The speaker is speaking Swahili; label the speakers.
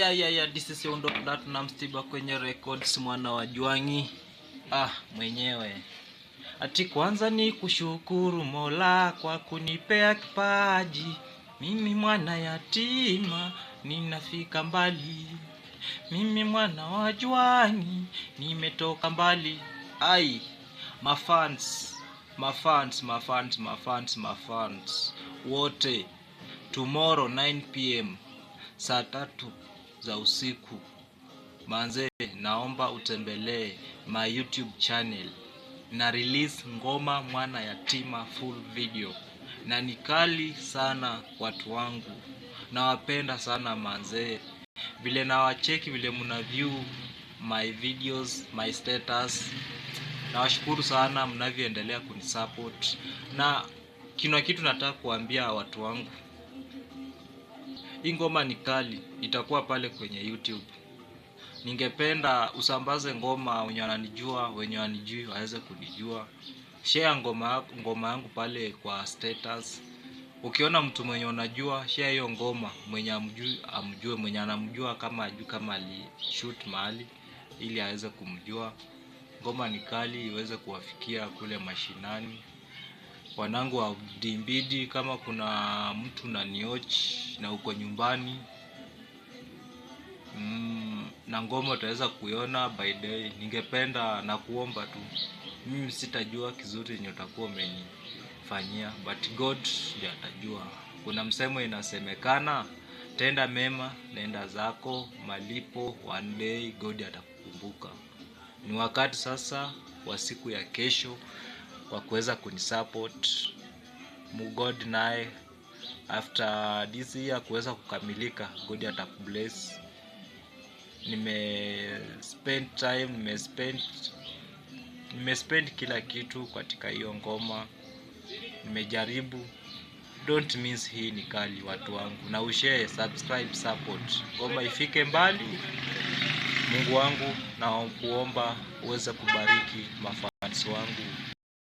Speaker 1: Yeah, this is Yondo Platinum Stiba kwenye records, mwana wa Jwangi. Ah, mwenyewe. Ati kwanza ni kushukuru Mola kwa kunipea kipaji. Mimi mwana yatima, ninafika mbali. Mimi mwana wa Jwangi, nimetoka mbali. Ai, mafans, mafans, mafans, mafans, mafans wote, tomorrow 9 p.m., saa 3 za usiku, manze, naomba utembelee my YouTube channel na release ngoma Mwana Yatima full video, na ni kali sana. Watu wangu, nawapenda sana manze, vile nawacheki, vile mna view my videos, my status. Nawashukuru sana mnavyoendelea kunisupport, na kina kitu nataka kuambia watu wangu, hii ngoma ni kali, itakuwa pale kwenye YouTube. Ningependa usambaze ngoma, wenye wananijua, wenye wanijui waweze kunijua. Share ngoma yangu pale kwa status. Ukiona mtu mwenye unajua, share hiyo ngoma, mwenye amjui amjue, mwenye anamjua kama ajui kama alishoot mahali, ili aweze kumjua. Ngoma ni kali, iweze kuwafikia kule mashinani. Wanangu wa Dimbidi, kama kuna mtu na nioch na uko nyumbani na ngoma utaweza kuiona by day, ningependa na kuomba tu, mimi sitajua kizuri yenye utakuwa umenifanyia, but God ndiye atajua. Kuna msemo inasemekana, tenda mema, nenda zako, malipo one day God atakukumbuka. Ni wakati sasa wa siku ya kesho wa kuweza kunisupport God naye after this year kuweza kukamilika, God atakubless. Nime spend time, nime spend kila kitu katika hiyo ngoma, nimejaribu. Don't miss, hii ni kali, watu wangu, na ushare, subscribe, support, ngoma ifike mbali. Mungu wangu, na kuomba uweze kubariki mafans wangu.